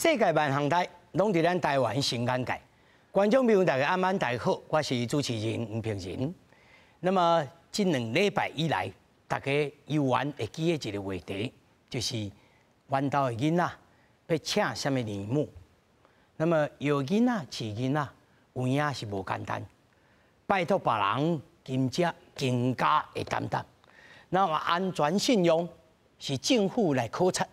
世界萬項台攏佇咱台灣新眼界。觀眾朋友大家暗安，大家好，我是主持人吳平仁。那麼這兩禮拜以來，大家猶原會記得一個話題，就是阮兜的囡仔欲請啥物奶母。那麼養囡仔、飼囡仔，有影是無簡單，拜託別人，兼且更加會擔當。那麼安全信用是政府來考察，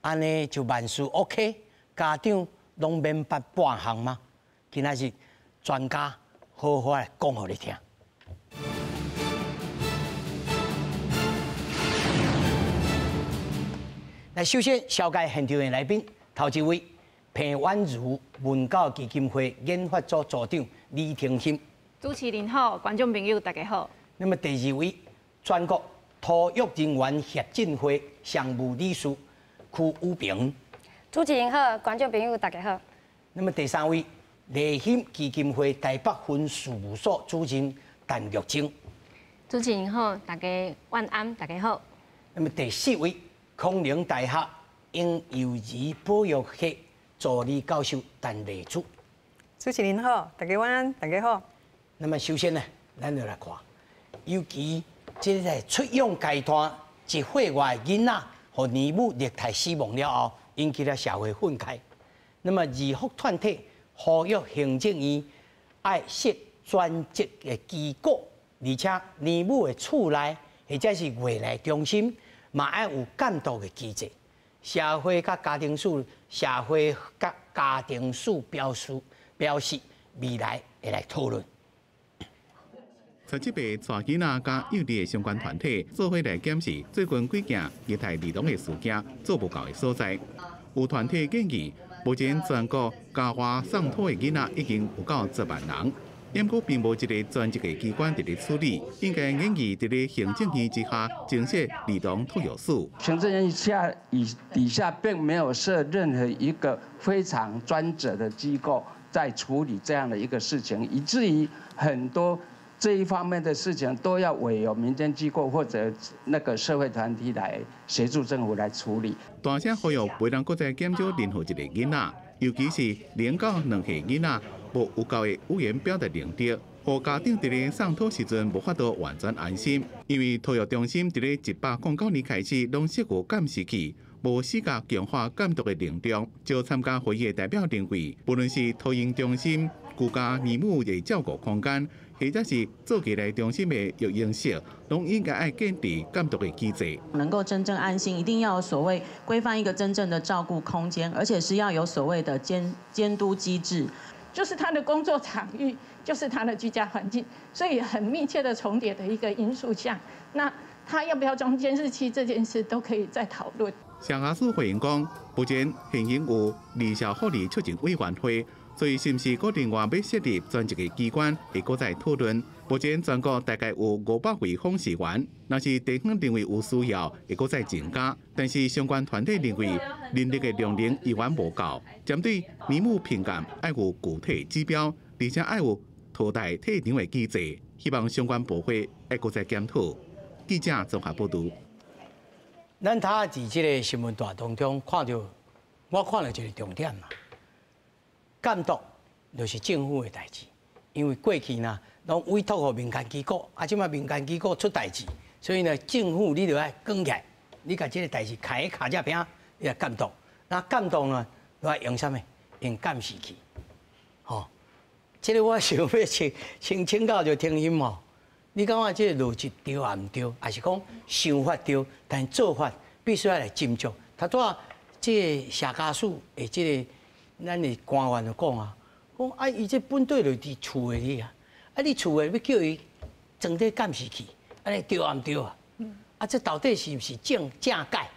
按呢就萬事 OK，家長攏免捌半項嗎？今仔日專家好好來講予你聽。來，首先紹介現場的來賓，頭一位彭婉如文教基金會研發組組長李婷欣。主持人好，觀眾朋友大家好。那麼第二位，全國托育人員協進會常務理事柯宇平。主持人好，觀眾朋友大家好。那麼第三位，麗馨基金會台北分事務所主任陳玉珍。主持人好，大家晚安，大家好。那麼第四位，孔寧大學嬰幼兒保育系助理教授陳麗珠。主持人好，大家晚安，大家好。那麼首先呢，咱就來看，尤其這個出養階段一歲外囡仔，予奶母虐待死亡了後，引起了社會憤慨。那麼兒福團體呼籲行政院愛設專職的機構，而且奶母的厝內或者是月奶中心，嘛愛有監督的機制。社會佮家庭署，社會佮家庭署表示未來會來討論。十七個帶囡仔佮幼兒的相關團體做伙來檢視最近幾件虐待兒童的事件做無夠的所在。有團體建議，目前全國家外送托的囡仔已經有夠10萬人，毋過並無一個專職的機關佇咧處理，應該建議佇咧行政院之下增設兒童托育署。行政院下以底下並沒有設任何一個非常專責的機構在處理這樣的一個事情，以至於很多這一方面的事情都要委由民間機構或者那個社會團體來協助政府來處理。大聲呼籲，袂當閣再減少任何一個囡仔，尤其是0到2歲囡仔無有夠的語言表達能力，予家長佇咧送托時陣無法度完全安心。因為托育中心佇咧109年開始攏設有監視器，無死甲強化監督的能量。就參加會議的代表認為，無論是托嬰中心、居家奶母的照顧空間，或者是做月奶中心的育嬰室，攏應該愛建立監督的機制。能夠真正安心，一定要有所謂規範一個真正的照顧空間，而且是要有所謂的監督機制。就是他的工作場域，就是他的居家環境，所以很密切的重疊的一個因素下，那他要不要裝監視器這件事都可以再討論。社家署回應講，目前現行有兒少福利促進委員會。所以，是毋是閣另外欲設立專職的機關，會閣再討論。目前全國大概有500位訪視員，若是地方認為有需要，會閣再增加。但是相關團體認為，人力的量能依然無夠。針對奶母評鑑，愛有具體指標，而且愛有淘汰退場的機制。希望相關部會愛閣再檢討。記者綜合報導。咱頭佇這個新聞帶當中看著，我看著一個重點嘛。監督就是政府的代誌，因為過去呢，攏委託予民間機構，啊，這擺民間機構出代誌，所以呢，政府你就愛扛起來，你共這個代誌徛佇跤脊邊，你來監督。那監督呢，就愛用啥物？用監視器，吼。這個我想欲先請教就婷欣吼，你感覺這個邏輯對抑毋對？抑是講想法對，但做法必須愛來斟酌。頭拄仔這個社家署的這個。咱的官員就講啊，講啊，伊這本底就佇厝的裡啊，啊，你厝的欲叫伊裝這監視器，按呢對抑毋對啊？啊，這到底是毋是正正解？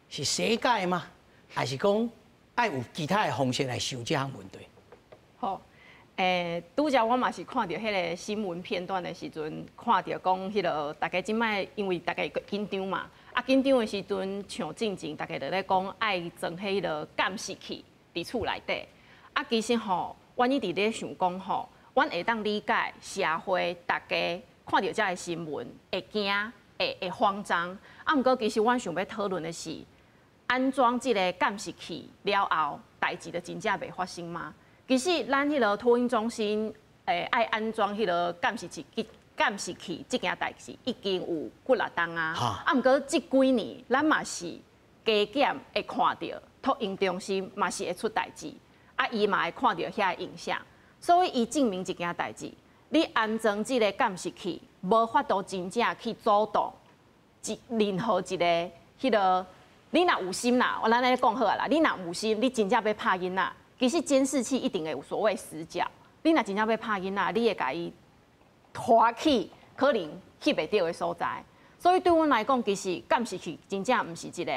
是邪解嗎？還是講愛有其他的方式來想這項問題？好，拄才我嘛是看著彼個新聞片段的時陣，看著講彼個大家這擺因為大家緊張嘛，啊緊張的時陣，像進前大家就咧講愛裝彼個監視器。佇厝內底，啊，其實吼，阮一直咧想講吼，阮會當理解社會大家看著這个新聞會驚、會慌張。啊，毋過其實阮想欲討論的是，安裝這个監視器了後，代代誌就真正袂發生嗎？其實咱彼个托嬰中心，愛安裝彼个監視器，這件代誌已經有幾若冬啊。啊，毋過這幾年，咱嘛是加減會看著托嬰中心嘛是會出代誌，啊，伊嘛會看著遐个影像，所以伊證明一件代誌，你安裝這个監視器，無法度真正去阻擋任何一个彼个，你若有心啦，咱按呢講好啦，你若有心，你真正欲拍囡仔。其實監視器一定會有所謂死角，你若真正欲拍囡仔，你會共伊拖去可能去袂著的所在。所以對阮來講，其實監視器真正毋是一个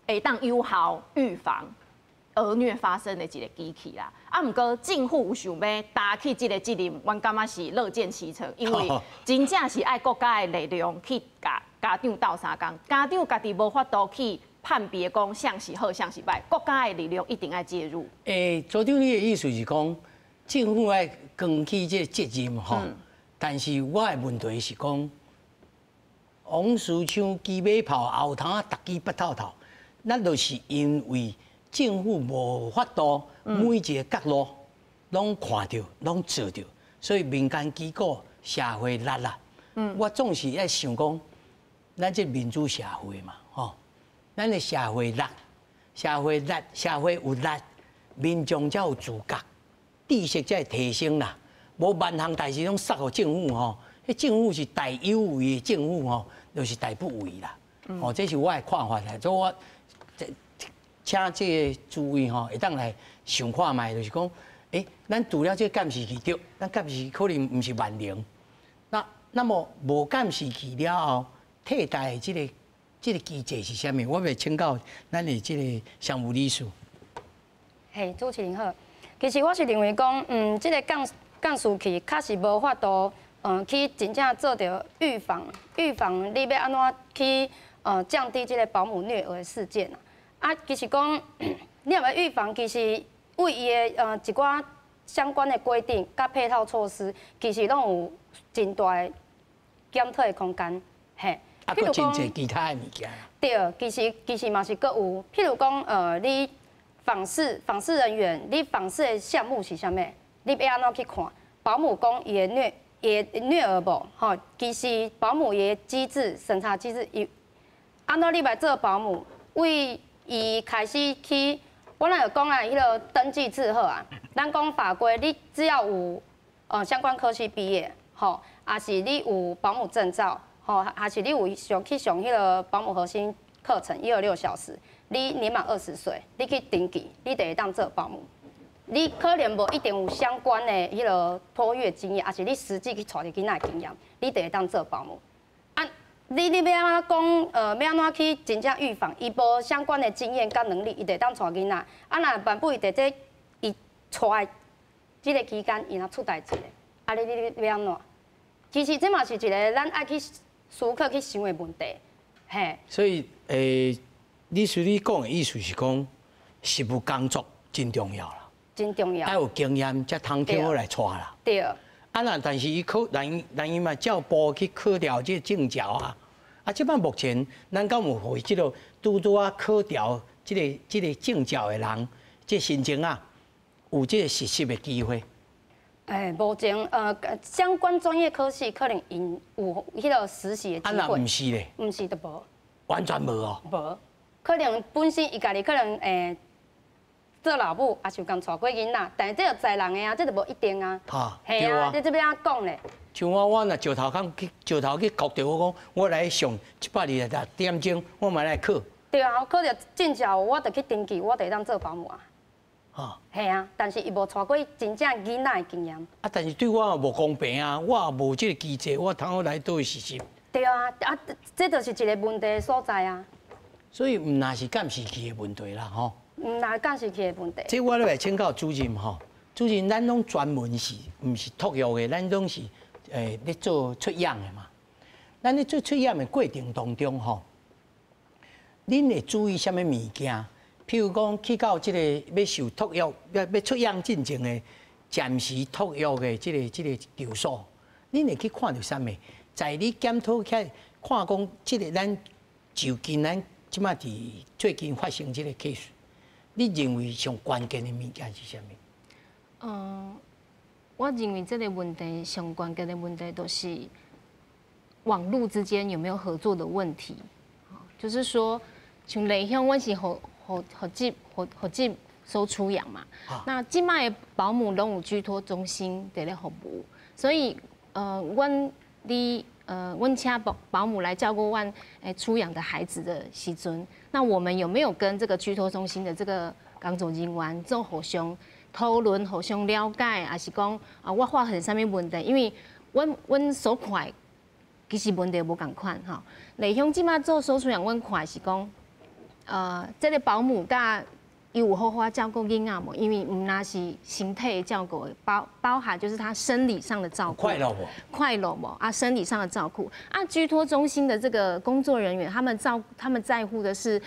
會當有效預防兒虐發生的一个機器啦。啊，毋過政府有想欲擔起這个責任，阮感覺是樂見其成，因為真正是愛國家的力量去共家長鬥相共，家長家己無法度去判別講啥是好，啥是䆀，國家的力量一定愛介入。組長，你的意思是講政府愛扛起這個責任吼？但是我的問題是講，王世昌機尾炮後頭啊，逐支捌透透，咱就是因為政府無法度每一个角落攏看著、攏做著，所以民間機構、社會力啦。我總是愛想講，咱這民主社會嘛，吼。咱的社會力、社會力、社會有力，民眾才有自覺，知識才會提升啦。無萬項代誌攏捒予政府吼，彼政府是大有為的政府吼，就是大不為啦。哦，這是我的看法啦。所以我請這个諸位吼，會當來想看覓，就是講，咱除了這個監視器對，咱監視器可能毋是萬能。那麼無監視器了後，替代的這個機制是啥物？我欲請教咱的這個商務理事。嘿，主持人好。其實我是認為講，這個監視器確實無法度，去真正做著預防，預防你欲按怎去，降低這個保姆虐兒的事件啊。其實講，你若欲預防，其實對伊的一寡相關的規定佮配套措施，其實攏有真大的檢討的空間，嘿。啊，閣真濟其他的物件。對，其實嘛是閣有，譬如講，你訪視人員，你訪視的項目是啥物？你欲按怎去看？保姆講伊會虐兒無？吼，其實保姆伊的機制審查機制，伊按怎你來做保姆？為伊開始去，我咱有講啊，彼个登記制好啊。咱講法規，你只要有相關科系畢業，吼，抑是你有保姆證照。吼，抑是你有上去上彼个保姆核心課程126小時，你年滿20歲，你去登記，你就會當做保姆。你可能無一定有相關的彼个托育經驗，抑是你實際去帶著囡仔的經驗，你就會當做保姆。啊，你欲按怎講？欲按怎去真正預防？伊無相關的經驗佮能力，伊就會當帶囡仔。啊，若萬不伊佇這伊帶這个期間，伊若出代誌咧，啊，你欲按怎？其實這嘛是一个咱愛去思考去想的問題，嘿。所以，李師你講的意思是講，實務工作真重要啦。真重要。愛有經驗才通挑好來帶啦。對。啊，那但是伊考，咱伊嘛照步去考著這個證照啊。啊，這擺目前咱敢有予這个拄拄仔考著這个證照的人，這申請啊，有這个實習的機會？目前相關專業科系可能𪜶有彼个實習的機會。啊，若毋是咧？毋是就無。完全無哦。無，可能本身伊家己可能做老母，抑是有共帶過囡仔，但是這就在人的啊，這就無一定啊。哈，嘿啊，你這欲按怎講咧？像我，我若石頭空去石頭去考著，我講我來上126點鐘，我嘛來考。對啊，我考著證照，我就去登記，我就會當做保姆啊。嘿啊，但是伊無帶過真正囡仔的經驗。啊，但是對我也無公平啊！我也無這个機制，我通好來佗位實習。對啊，啊，這就是一个問題的所在啊。所以毋若是監視器的問題啦，吼。毋若監視器的問題。這我來請教主任吼，主任，咱攏專門是毋是托育的，咱攏是咧做出養的嘛。咱咧做出養的過程當中吼，恁會注意啥物物件？譬如講，去到這个欲受托育、欲出養進前的暫時托育的這个場所，恁會去看著啥物？在你檢討起來看講，這个咱就近咱這擺佇最近發生這个 case，你認為上關鍵的物件是啥物？我認為這個問題上關鍵的問題就是網路之間有沒有合作的問題。就是說，像麗鄉，阮是負責收出養嘛。那這擺的保姆攏有居托中心佇咧服務，所以阮請保姆來照顧阮出養的孩子的時陣，那我們有沒有跟這個居托中心的這個工作人員做互相討論、互相了解，還是講啊，我發現啥物問題？因為阮所看的其實問題無仝款吼。麗鄉這擺做收出養，阮看是講，這個保姆佮伊有好好照顧囡仔無？因為毋但是身體的照顧，包含就是他生理上的照顧。快樂無？快樂無？啊，生理上的照顧。啊，居托中心的這個工作人員，他們在乎的是，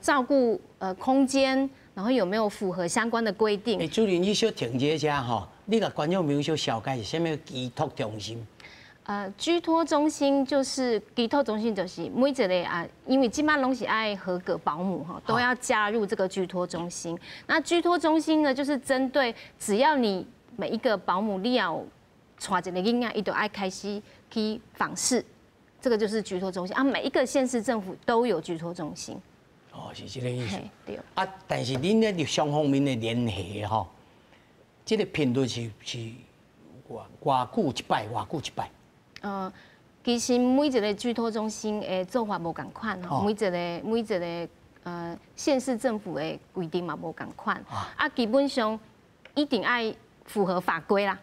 照顧空間，然後有沒有符合相關的規定。欸，主任，你小停一下吼，你共觀眾朋友小紹介是啥物居托中心？居托中心就是居托中心，就是每一個啊，因為這擺攏是愛合格保姆哈，都要加入這個居托中心。那居托中心呢，就是針對只要你每一個保姆你要帶一個囡仔，伊就愛開始去訪視，這個就是居托中心啊。每一個縣市政府都有居托中心。哦，是這個意思。對。啊，但是恁咧雙方面的聯繫吼，這個頻率是偌久一擺，偌久一擺？其實每一個居托中心的做法無仝款，每一個縣市政府的規定嘛無仝款，啊，基本上一定愛符合法規啦，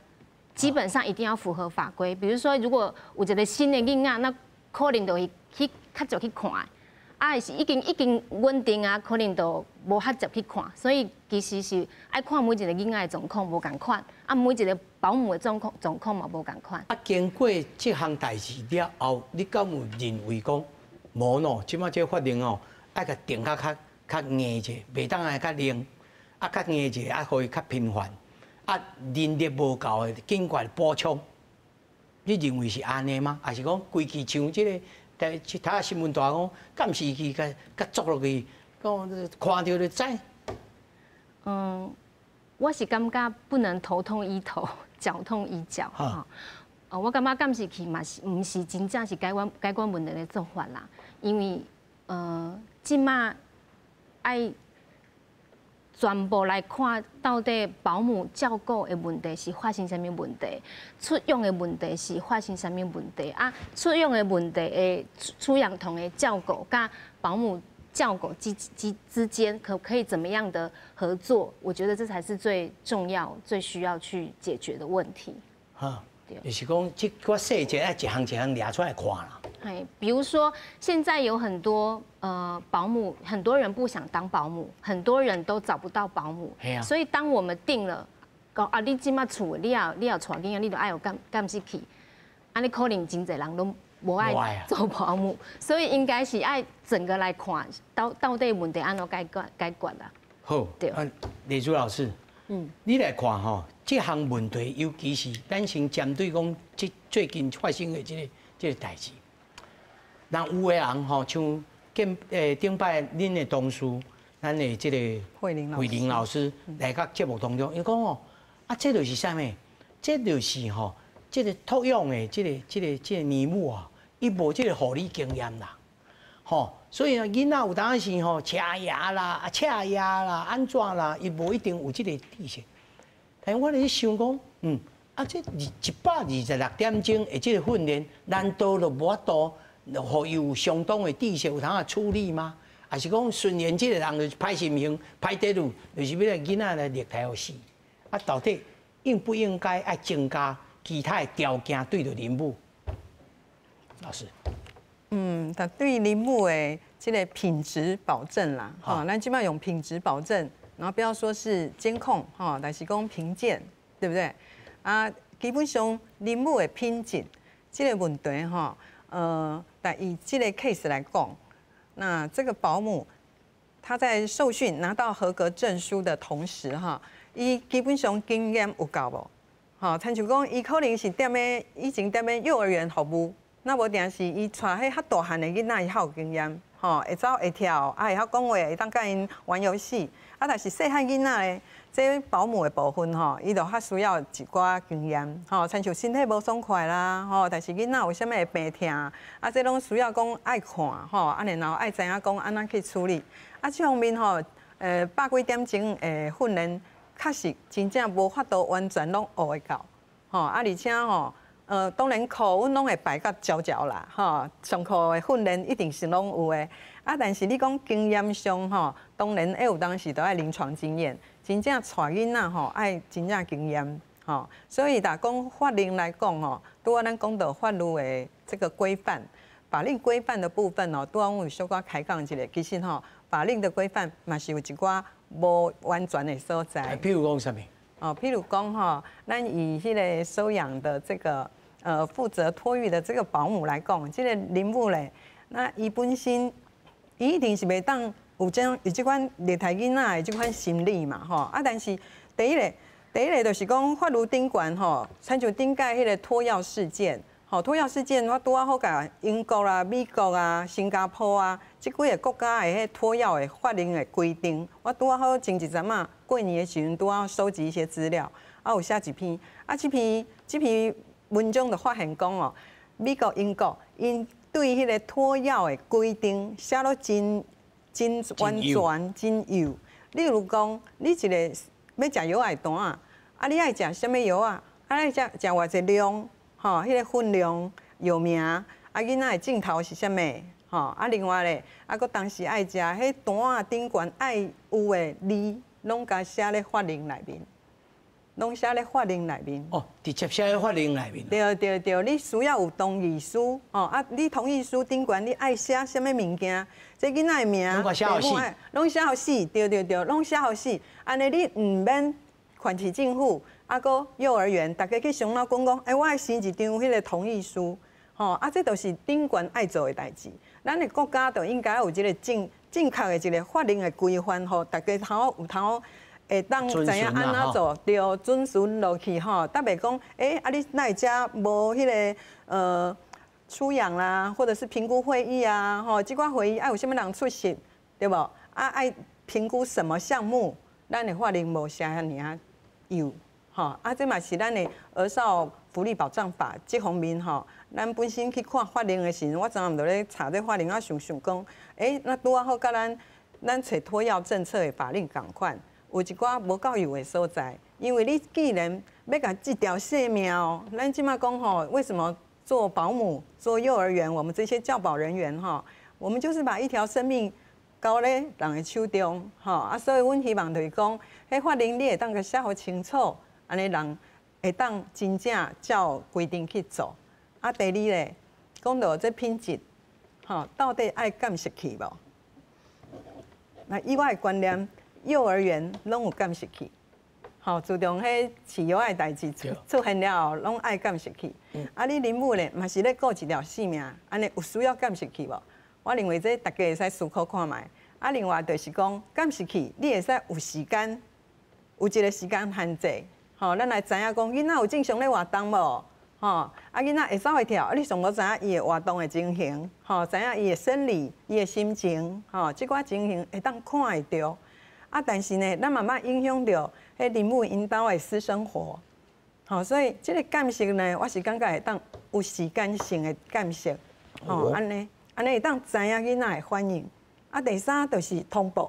基本上一定要符合法規。比如說，如果有一個新的囡仔，那可能就會去較濟去看，啊，是已經穩定啊，可能就無遐濟去看。所以其實是愛看每一個囡仔的狀況無仝款，啊，每一個保姆的狀況嘛無仝款。啊，經過這項代誌了後，你敢有認為講無喏？這擺這個法令哦，愛共定較硬者，袂當愛較靈，啊較硬者，啊予伊較頻繁，啊人力無夠的，盡快補充。你認為是按呢嗎？還是講規氣像這個？但去睇新聞大講，監視器共共捉落去，講看著就知。嗯，我是感覺不能頭痛醫頭，腳痛醫腳。哈。我感覺監視器嘛是毋是真正是解決問題的做法啦？因為這擺愛全部來看到底保姆照顧的問題是發生啥物問題，出養的問題是發生啥物問題啊？出養的問題的出養童的照顧，佮保姆照顧之間可以怎麼樣的合作？我覺得這才是最重要、最需要去解決的問題。哈，就是講這個細節愛一項一項掠出來看啦。哎，比如說現在有很多保姆，很多人不想當保姆，很多人都找不到保姆。所以當我們定了，講啊，你這擺厝你也帶囡仔，你就愛有監視器，按呢可能真濟人攏無愛做保姆，所以應該是愛整個來看，到底問題按怎解決啦。好，對。啊，麗珠老師，你來看吼，這項問題，尤其是咱先針對講這最近發生的這個代誌。那有的人吼，像見頂擺恁的同事，咱的這個慧玲老師來到節目當中，伊講哦，啊，這就是啥物？這就是吼，這個托養的這個乳母啊，伊無這個護理經驗啦，吼，所以呢，囡仔有當時吼，車牙啦、啊赤牙啦、按怎啦，伊無一定有這個知識。但是我咧想講，啊，這126點鐘的這個訓練，難道就無法度？予伊有相當的知識，有通啊處理嗎？還是講雖然這個人就是歹心胸、歹態度，就是欲來囡仔來虐待予死？啊，到底應不應該愛增加其他的條件對著恁母？老師，但對恁母的這個品質保證啦，哈，咱這擺用品質保證，然後不要說是監控，哈，但是講評鑑，對不對？啊，基本上恁母的品質這個問題，哈。但以這個 case 來講，那這個保姆他在受訓拿到合格證書的同時，哈，伊基本上經驗有夠無？吼，親像講，伊可能是踮咧以前踮咧幼兒園服務，那無定是伊帶彼較大漢的囡仔，伊較有經驗，吼，會走會跳，啊會曉講話，會當佮𪜶玩遊戲。啊，但是細漢囡仔咧，這保姆的部分吼，伊就較需要一寡經驗，吼，親像身體無爽快啦，吼，但是囡仔有啥物會病疼，啊，這攏需要講愛看，吼，啊，然後愛知影講按怎去處理。啊，這方面吼，百幾點鐘的訓練，確實真正無法度完全攏學會到，吼，啊，而且吼。當然課阮攏會排甲焦焦啦，吼，上課的訓練一定是攏有的。啊，但是你講經驗上吼，當然會有當時都愛臨床經驗，真正帶囡仔吼愛真正經驗，吼。所以若講法令來講吼，拄仔咱講到法律的這個規範，法令規範的部分哦，拄仔阮有小可開講一下，其實吼，法令的規範嘛是有一寡無完全的所在。譬如講啥物？哦，譬如講吼，咱以彼個收養的這個。負責托育的這個保姆來講，這個林母咧，那伊本身，伊一定是袂當有這有這款虐待囡仔的這款心理嘛，吼啊！但是第一個就是講法律頂懸吼，親像頂擺彼個托藥事件，吼托藥事件，我拄仔好共英國啦、美國啊、新加坡啊，這幾個國家的彼托藥的法令的規定，我拄仔好前一陣仔過年的時陣，拄仔好收集一些資料，啊有寫一篇，啊這篇文章就發現講哦，美國、英國𪜶對彼個托藥的規定寫得真真完全、真幼。例如講，你一個欲食藥的單仔，啊，你愛食啥物藥啊？啊，愛食食偌濟量，吼，彼個分量、藥名，啊，囡仔的症頭是啥物？吼，啊，另外咧，啊，閣當時愛食彼單仔頂懸愛有的字，攏共寫咧法令內面。攏寫咧法令內面。哦，直接寫咧法令內面。對對對，你需要有同意書，吼啊！你同意書頂懸你愛寫啥物物件，這囡仔的名，攏寫予死，攏寫予死，對對對，攏寫予死。按呢你毋免縣市政府，啊，閣幼兒園，逐家去傷腦筋講，欸，我愛簽一張彼個同意書，吼啊，這就是頂懸愛做的代誌。咱的國家就應該有這個正確的一個法令的規範，予逐家通有通。會當知影按怎做，對，遵循落去吼。特別講，欸，啊你哪會遮無彼個出養啦，或者是評估會議啊，吼，這寡會議愛有啥物人出席，對無？啊，愛評估什麼項目，咱的法令無寫遐爾仔幼，吼。啊，這嘛是咱的兒少福利保障法這方面吼。咱本身去看法令的時陣，我昨昏就咧查這法令，啊想想講，欸，那拄仔好佮咱揣托藥政策的法令仝款。有一寡無夠幼的所在，因為你既然欲共這條性命哦，咱這馬講吼，為什麼做保姆、做幼兒園，我們這些教保人員吼，我們就是把一條生命交咧人的手中，吼啊，所以阮希望就是講，彼法令你會當共寫予清楚，按呢人會當真正照規定去做。啊，第二咧，講到這品質，吼，到底愛監視器無？那以我的觀念。幼兒園攏有監視器，吼，自從彼飼藥的代誌出現了後，攏愛監視器。啊，你林母咧嘛是咧顧一條性命，按呢有需要監視器無？我認為這逐家會使思考看覓。啊，另外就是講監視器，你會使有時間，有一個時間限制，吼，咱來知影講囡仔有正常咧活動無？吼，啊，囡仔會走會跳，啊，你上無知影伊的活動的情形，吼，知影伊的生理、伊的心情，吼，這寡情形會當看會著。啊，但是呢，咱嘛莫影響著彼林母𪜶兜的私生活，吼，所以這個監視呢，我是感覺會當有時間性的監視，吼，按呢，按呢會當知影囡仔的反應。啊，第三就是通報，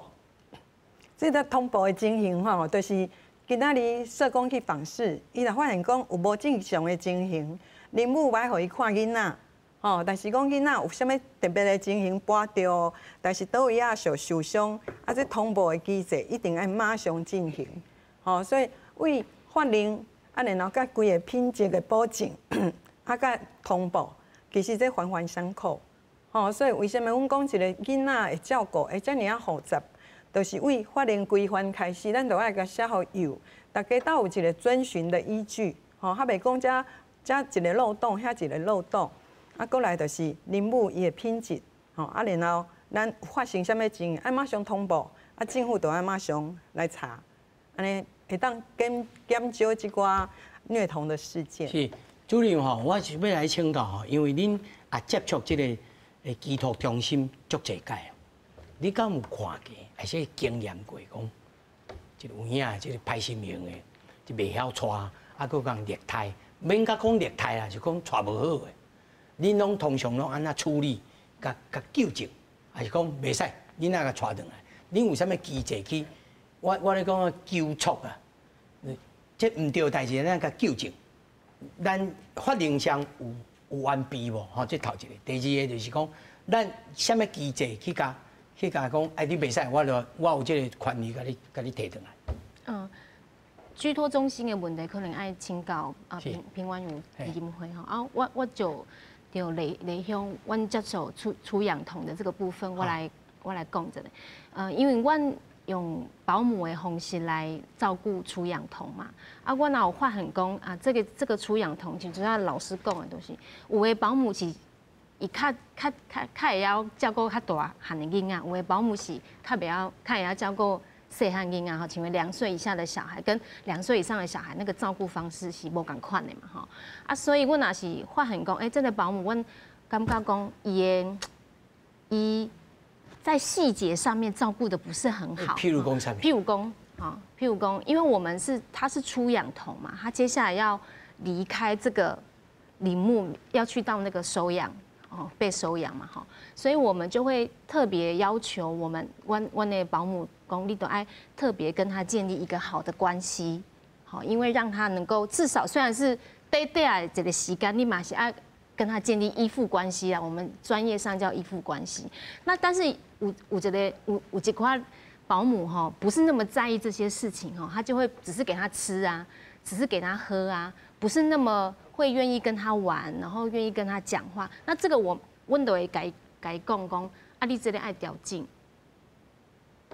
這個通報的情形吼，就是今仔日社工去訪視，伊若發現講有無正常的情形，林母欲予伊看囡仔。吼，但是講囡仔有啥物特別的情形跋著，但是佗位仔受傷，啊，這通報的機制一定愛馬上進行。吼，所以為法令，啊，然後佮規個品質的保證，啊，佮通報，其實這環環相扣。吼，所以為啥物阮講一個囡仔的照顧會遮爾仔複雜，就是為法令規範開始，咱就愛共寫予幼，逐家都有一個遵循的依據。吼，較袂講遮一個漏洞，遐一個漏洞。啊，閣來就是林母伊的品質，吼啊，然後咱發生啥物情，愛馬上通報，啊，政府就愛馬上來查，按呢會當減少這寡虐童的事件。是，主任吼，我是欲來請教吼，因為恁也接觸這個居託中心足濟屆，你敢有看過，還是經驗過講，這個有影，這個歹心型的，就袂曉帶，啊，閣共虐待，免甲講虐待啦，就講帶無好的，恁攏通常攏按怎處理，共共糾正，還是講袂使，囡仔共帶轉來？恁有啥物機制去？我咧講糾促啊，這毋對的代誌，咱共糾正。咱法令上有完備無？吼，這頭一個。第二个就是講，咱啥物機制去共講，哎，你袂使，我就我有這个權利，共你提轉來。居托中心的問題可能愛請教啊平灣有基金會吼啊，我就雷鄉，阮接受出養童的這個部分，我來講一下。因為阮用保姆的方式來照顧出養童嘛，啊，阮也有發現講啊，這個出養童，像拄仔老師講的，就是有的保姆是伊較會曉照顧較大漢的囡仔，有的保姆是較袂曉，較會曉照顧細漢囡仔吼，像2歲以下的小孩跟2歲以上的小孩，那個照顧方式是無仝款的嘛吼。啊，所以阮若是發現講，欸，這個保姆，阮感覺講伊在細節上面照顧的不是很好。譬如講啥物？譬如講，啊，譬如講，因為我們是他是出養童嘛，他接下來要離開這個陵墓，要去到那個收養，哦，被收養嘛，哈，所以我們就會特別要求我們阮的保姆講，你都愛特別跟他建立一個好的關係，好，因為讓他能夠至少雖然是短短的這個時間，你嘛是愛跟他建立依附關係啊，我們專業上叫依附關係。那但是有一個有一寡保姆哈，不是那麼在意這些事情哈，他就會只是給他吃啊，只是給他喝啊，不是那麼會願意跟他玩，然後願意跟他講話。那這個阮就會共伊講講，啊，你這個愛調整。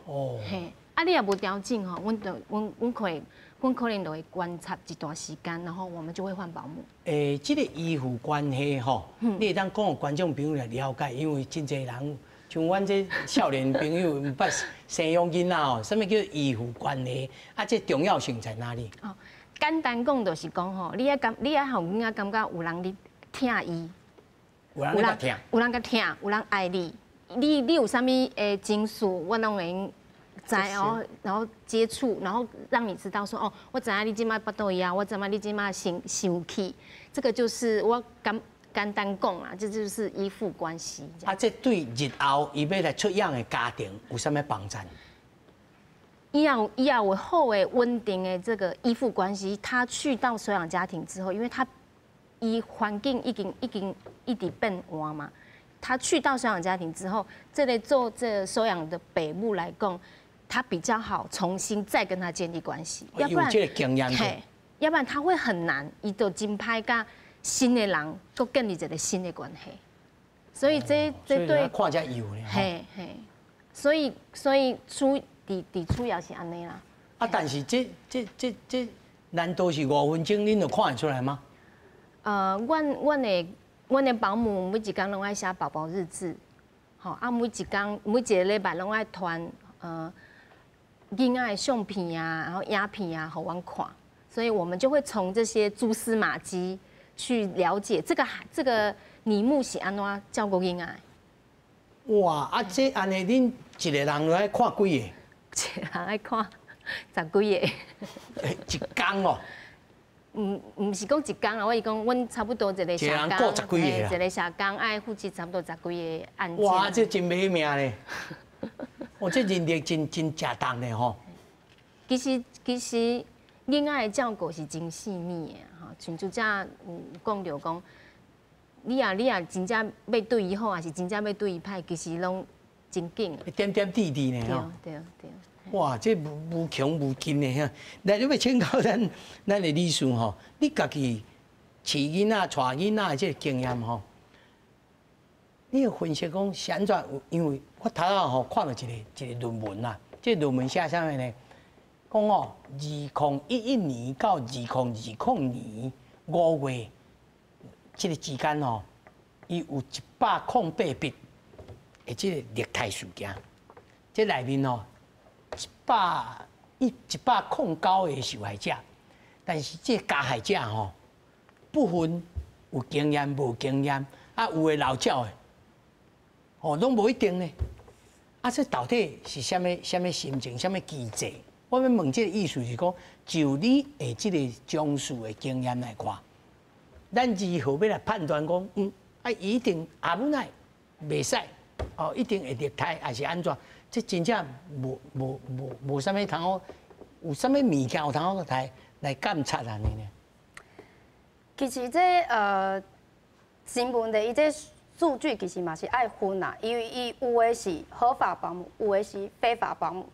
哦。嘿，啊，你若無調整吼，阮就阮阮可能阮可能就會觀察一段時間，然後我們就會換保姆。欸，這個依附關係吼，你會當講予觀眾朋友來了解，因為真濟人像阮這少年朋友毋捌生養囡仔吼，啥物叫依附關係？啊，這重要性在哪裡？哦，簡單講就是講吼，你愛予囡仔感覺有人咧疼伊，有人咧疼，有人共疼，有人愛你，你有啥物的情緒，我攏會知哦，然後接觸，然後讓你知道說哦，我知影你這擺腹肚枵，我知影你這擺生生氣，這個就是我簡單講啦，這就是依附關係。啊，這對日後伊欲來出養的家庭有啥物幫助？伊若有好的穩定的這個依附關係，他去到收養家庭之後，因為他伊環境已經一直變換嘛，他去到收養家庭之後，這個做這個收養的爸母來講，他比較好重新再跟他建立關係，要不然這個經驗，嘿，要不然他會很難，伊就真歹佮新的人閣建立一個新的關係，所以這對看才有呢，嘿嘿，所以出佇主要是按呢啦。啊，但是這難道是5分鐘恁就看得出來嗎？阮的保姆每一工攏愛寫寶寶日誌，吼啊，每一工每一个禮拜攏愛傳囡仔的相片啊，然後影片啊，予阮看，所以我們就會從這些蛛絲馬跡去了解這個里母是按怎照顧囡仔。哇！啊，這按呢，恁一個人愛看幾個？一個人愛看十幾個。一工哦？毋是講一工啊，我是講阮差不多一個社工，一個人顧十幾個。一個社工愛負責差不多十幾個案件。哇！這真欲命咧！哦，這人力真真誠重的吼。其實囡仔的照顧是真細膩的吼，像拄才有講著講，你若真正欲對伊好，還是真正欲對伊歹，其實攏真緊。點點滴滴呢吼。對對。哇，這無窮無盡的遐。來，你欲請教咱的理事吼，你家己飼囡仔、帶囡仔的這個經驗吼，你會分析講是按怎？因為我頭仔吼看著一個論文啦，這個論文寫啥物呢？講哦，2011年到2020年5月這個之間吼，伊有108筆的這個虐待事件，這內面吼109個受害者，但是這加害者吼，部分有經驗無經驗，啊有的老鳥的，哦，攏無一定呢。啊，這到底是啥物啥物心情，啥物機制？我欲問這個意思是講，就你的這個從事的經驗來看，咱如何欲來判斷講，啊，一定阿母奶袂使，哦，一定會虐待，還是按怎？這真正無啥物通好，有啥物物件有通好來監察按呢呢？其實這新聞的伊這數據其實嘛是愛分啦，因為伊有的是合法保姆，有的是非法保姆。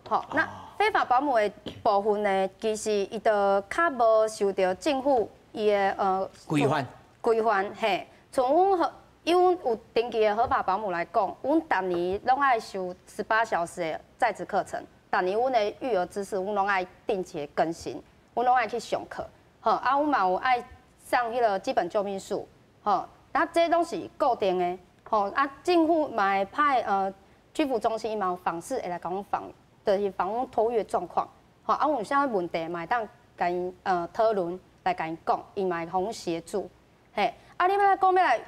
好，那非法保姆的部分呢，其實伊就較無受著政府伊的規範。規範嘿，像阮合，以阮有登記的合法保姆來講，阮逐年攏愛修18小時的在職課程，逐年阮的育兒知識，阮攏愛定期的更新，阮攏愛去上課。好，啊，阮嘛有愛上彼個基本救命術，吼，啊，這攏是固定的，吼，啊，政府嘛會派居服中心伊嘛有訪視會來共阮訪，就是訪阮托育狀況，吼，啊，阮有啥物問題嘛會當共𪜶討論來共𪜶講，伊嘛會予阮協助，嘿，啊，你欲來講欲來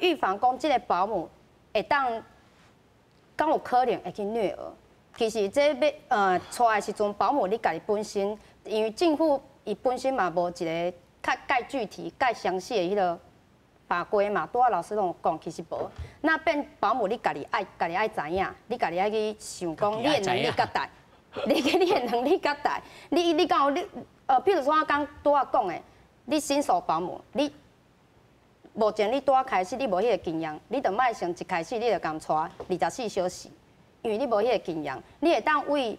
預防講這個保姆會當敢有可能會去虐兒，其實這欲帶的時陣，保姆你家己本身，因為政府伊本身嘛無一個較蓋具體、蓋詳細的彼個法規嘛，拄仔老師攏有講，其實無。那變保姆，你家己愛，家己愛知影，你家己愛去想講，你的能力較大，你的能力較大，你敢有你譬如說我剛拄仔講的，你新手保姆，你目前你拄仔開始，你無彼個經驗，你就莫想一開始你就共帶24小時，因為你無彼個經驗，你會當為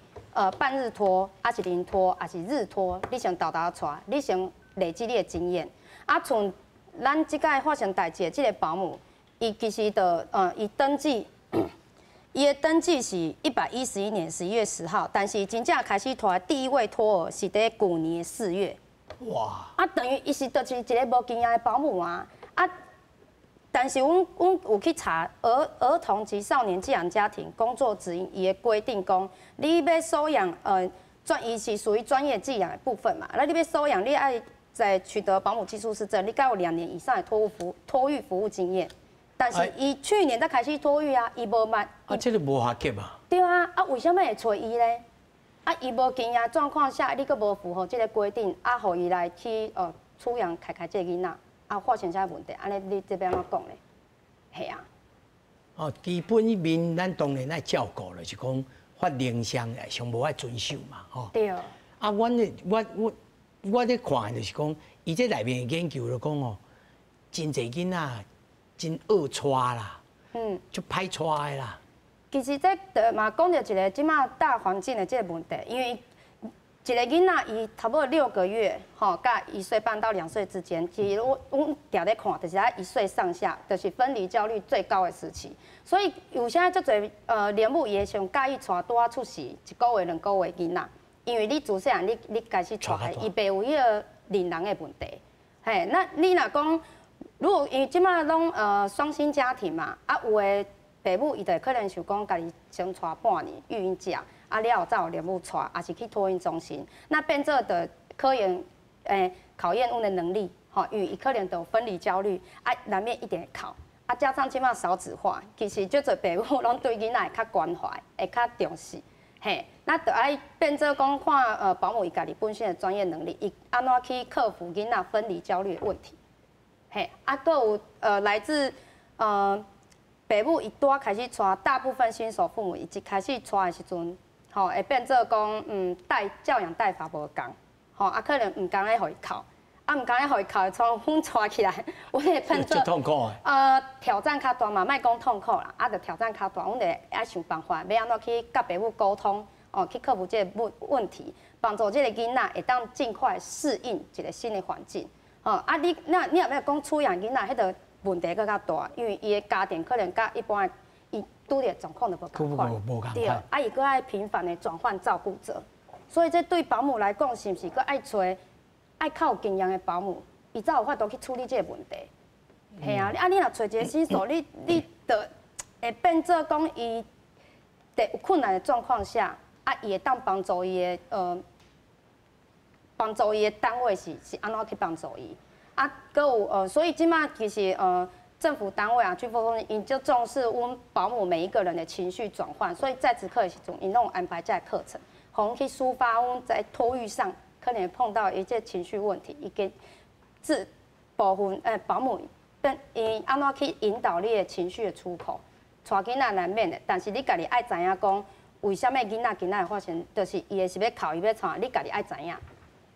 半日托，抑是零托，抑是日托，你先沓沓帶，你先累積你的經驗。啊，像咱這擺發生代誌的這個保姆，伊其實就伊登記，伊的登記是111年11月10號，但是真正開始帶第一位托兒是佇舊年4月。哇！啊，等於伊是就是一個無經驗的保姆啊！啊，但是阮有去查兒童及少年寄養家庭工作指引，伊的規定講，你欲收養伊是屬於專業寄養的部分嘛，那你欲收養，你愛在取得保姆技術士證，你該有2年以上的托育服務經驗。但是伊去年才開始托育啊，伊無捌。啊，這個無合格啊。對啊，啊，為啥物會揣伊咧？啊，伊無經驗狀況下，你閣無符合這個規定，啊，予伊來去出養凱凱這個囡仔，啊，發生啥問題？按呢你這欲按怎講咧？係啊。哦，基本面咱當然愛照顧，就是講法令上上無愛遵守嘛，吼。對。啊，阮的我我我咧看就是講，伊這內面的研究就講哦，真濟囡仔真惡帶啦，足歹帶的啦。其實這就嘛講著一個這馬大環境的這個問題，因為一個囡仔伊差不多6個月，吼，佮1歲半到2歲之間，其實阮定咧看，就是喺1歲上下，就是分離焦慮最高的時期。所以有啥足濟奶母伊會上佮意帶拄仔出世一個月、2個月囡仔，因為你自細漢你開始帶，伊袂有彼個認人的問題。嘿，那你若講，如果因為這馬攏雙薪家庭嘛，啊有的爸母伊就可能想講，家己先帶半年育嬰假，啊了後才有奶母帶，抑是去托嬰中心。那變做的科研，考驗阮的能力，吼，因為伊可能就有分離焦慮，啊難免一定會哭。啊加上這馬少子化，其實足濟爸母攏對囡仔會較關懷，會較重視。嘿，那就愛變做講看保姆伊家己本身的專業能力，伊按怎去克服囡仔分離焦慮的問題。嘿，啊，閣有來自爸母伊拄仔開始帶，大部分新手父母伊一開始帶的時陣，吼會變做講，帶教養帶法無仝，吼啊可能毋甘咧予伊哭，啊毋甘咧予伊哭，從阮帶起來，阮會變做痛苦的。挑戰較大嘛，莫講痛苦啦，啊，就挑戰較大，阮會愛想辦法，欲按怎去佮爸母溝通，哦，去克服這個問題，幫助這個囡仔會當盡快適應一個新的環境。哦，啊你那你若欲講出養囡仔，彼個問題閣較大，因為伊的家庭可能佮一般的伊拄著狀況就無仝款，對，啊伊閣愛頻繁的轉換照顧者，所以這對保姆來講，是毋是閣愛揣愛較有經驗的保姆，伊才有法度去處理這個問題。嘿啊，啊你若揣一個新手，你就會變做講伊佇有困難的狀況下，啊伊會當幫助伊的幫助伊的單位是按怎去幫助伊？啊，啊，閣有所以這馬其實政府單位啊，居服中心𪜶就重視阮保姆每一個人的情緒轉換，所以在職課的時陣，𪜶攏有安排這個課程，予阮去抒發阮在托育上可能會碰到一些情緒問題，伊給這部分保姆變𪜶按怎去引導你的情緒的出口，帶囡仔難免的，但是你家己愛知影講，為啥物囡仔今仔會發生，就是伊的是欲哭，伊欲創，你家己愛知影。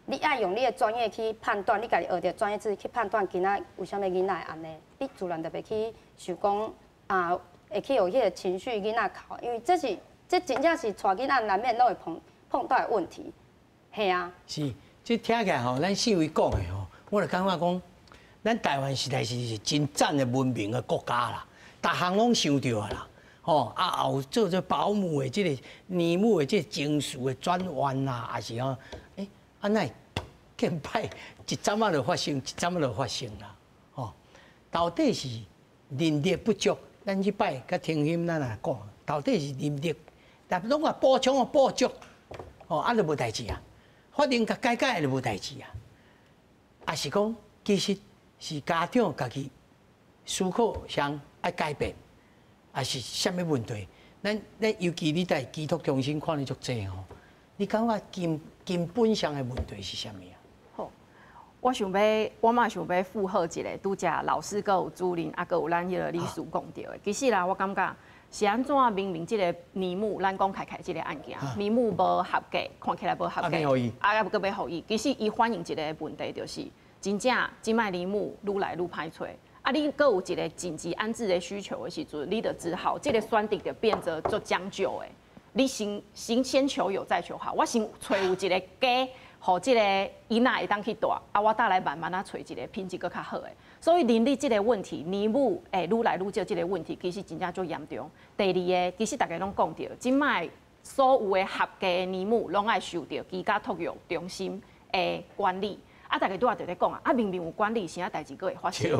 你愛用你的專業去判斷，你家己學著專業知識去判斷今仔為啥物囡仔會按呢，你自然就袂去想講啊，會去予彼個情緒囡仔哭，因為這是這真正是帶囡仔難免攏會碰到的問題，嘿啊。是，這聽起來吼，咱四位講的吼，我就感覺講，咱台灣實在是真讚的文明的國家啦，逐項攏想著啊啦，吼啊，有做這保姆的這個年母的這個情緒的轉彎啦，也是吼，啊，哪會見擺一陣仔就發生，一陣仔就發生啦，吼，到底是人力不足？咱這擺佮聽欣咱來講，到底是人力，但攏話補充啊補足，吼，啊就無代誌啊，法令共改改就無代誌啊，抑是講其實是家長家己思考上愛改變，抑是啥物問題？咱尤其你佇居托中心看你足濟吼，你感覺根本上的問題是啥物啊？好，我想欲，我嘛想欲附和一下，拄才老師閣有主任，啊閣有咱彼個理事講著的。其實啦，我感覺是按怎明明這個年母，咱講開開這個案件，年母無合格，看起來無合格，啊，閣欲予伊。其實伊反映一個問題，就是真正這擺年母愈來愈歹揣。啊，你閣有一個緊急安置的需求的時陣，你就只好這個選擇就變做做將就的。你先求有再求好，我先揣有一個家，予這個囡仔會當去蹛，啊，我再來慢慢仔揣一個品質閣較好的。所以人力這個問題，年母會愈來愈少這個問題，其實真正足嚴重。第二個，其實大家攏講著，這擺所有的合格的年母攏愛受著居家托育中心的管理。啊，大家拄仔就咧講啊，啊明明有管理，啥代誌閣會發生？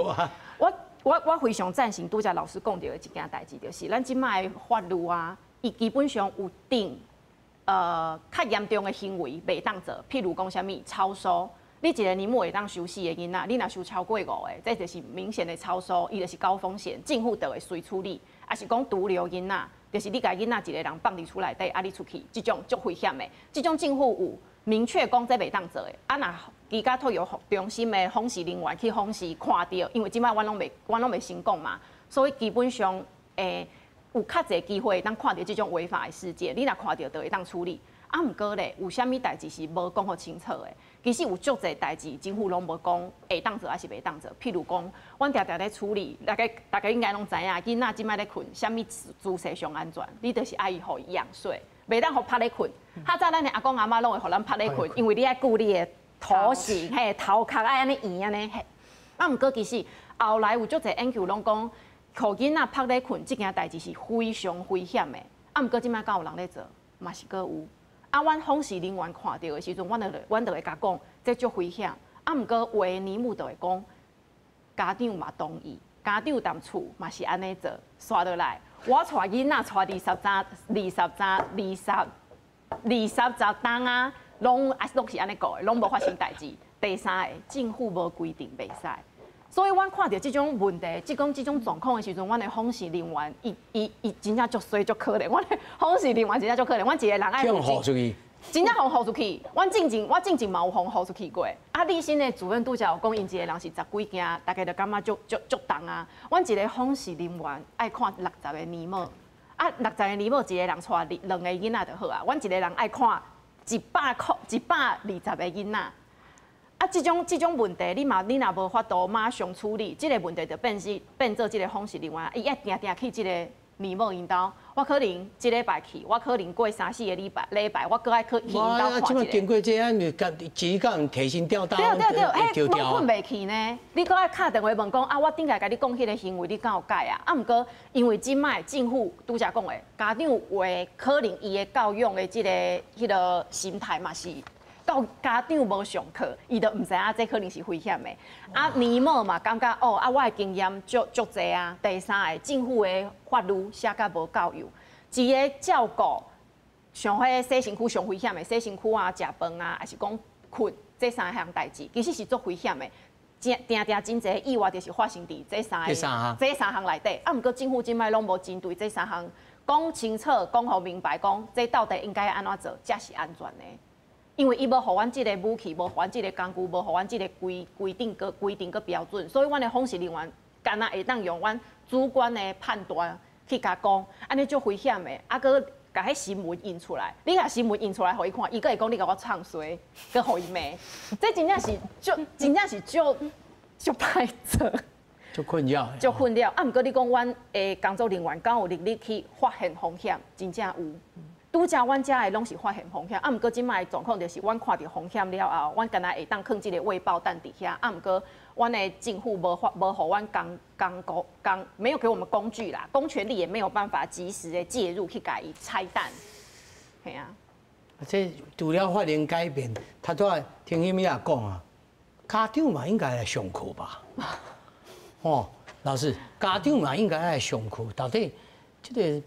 我非常贊成拄才老師講著的一件代誌，就是咱這擺的法律啊，伊基本上有定，較嚴重的行為袂當做，譬如講啥物超收，你一個年母會當收四個囡仔，你若收超過五個，這就是明顯的超收，伊就是高風險，政府就會隨處理。抑是講獨留囡仔，就是你共囡仔一個人放佇厝內底，啊你出去，這種足危險的，這種政府有明確講這袂當做的。啊若居家托育中心的訪視人員去訪視看著，因為這擺阮攏袂先講嘛，所以基本上有較濟機會當看著這種違法的事件，你若看著就會當處理。啊，毋過咧，有啥物代誌是無講予清楚的？其實有足濟代誌，政府攏無講會當做抑是袂當做。譬如講，阮定定咧處理，大家應該攏知影，囡仔這擺咧睏，啥物姿勢上安全？你就是愛予伊仰睡，袂當予趴咧睏。較早咱的阿公阿嬤攏會予咱趴咧睏，因為你愛顧你的頭型，嘿，頭殼愛按呢圓按呢嘿。啊，毋過其實後來有足濟研究攏講，予囡仔趴咧睏這件代誌是非常危險的。啊，毋過這擺敢有人咧做，嘛是閣有。啊，阮訪視人員看著的時陣，阮就會共講，這足危險。啊，毋過有的年母就會講，家長嘛同意，家長踮厝嘛是按呢做，煞落來，我帶囡仔帶二十冬啊，攏是按呢顧的，攏無發生代誌。第三个，政府無規定袂使，所以阮看著這種問題，這講這種狀況的時陣，阮的訪視人員，伊真正足衰足可憐。阮的訪視人員真正足可憐，阮一個人愛予出去，真正予予出去。阮進前嘛有予予出去過。啊，立新的主任拄才有講，𪜶一個人是十幾件，大家就感覺足重啊。阮一個訪視人員愛看60個年母，啊，60個年母一個人帶兩個囡仔就好啊。阮一個人愛看120個囡仔。啊，這種問題，你若無法度馬上處理，這個問題就變做這個訪視人員，伊愛定定去這個年母𪜶兜。我可能這禮拜去，我可能過三四個禮拜，我閣愛去𪜶兜看一下。經過這樣，你只講提心吊膽，對對對，彼攏睏袂去呢。你閣愛敲電話問講啊，我頂下共你講彼个行為，你敢有改啊？啊，毋過因為這擺政府拄才講的，家長有的可能伊的教養的這个彼个心態嘛是。到家長無上課，伊就毋知影這可能是危險的。啊，年母嘛感覺哦，啊，我的經驗足濟啊。第三个，政府的法律寫甲無夠幼，一个照顧像彼洗身軀上危險的，洗身軀啊、食飯啊，抑是講睏這三項代誌，其實是足危險的。定定真濟意外就是發生佇這三个這三項內底。啊，毋過政府這擺攏無針對這三項講清楚、講予明白，講這到底應該按怎做才是安全的。因為伊無予阮這个武器，無予阮這个工具，無予阮這个規規定閣規定閣標準，所以阮的訪視人員干焦會當用阮主觀的判斷去共講，按呢足危險的，啊閣共彼新聞印出來，你共新聞印出來予伊看，伊閣會講你共我唱衰，閣予伊罵，這真正是足，真正是足足歹做，足困擾，足困擾。啊，毋過你講阮的工作人員敢有能力去發現風險？真正有。拄才阮遮的攏是發現風險，啊，毋過這擺的狀況就是，阮看著風險了後，阮干焦會當囥這个未爆彈佇遐，啊，毋過阮的政府無法無予阮工工具工，沒有給我們工具啦，公權力也沒有辦法及時的介入去共伊拆彈，係啊。這除了法令改變，他都愛聽彼物仔講啊，家長嘛應該來上課吧？哦，老師，家長嘛應該來上課，到底這个。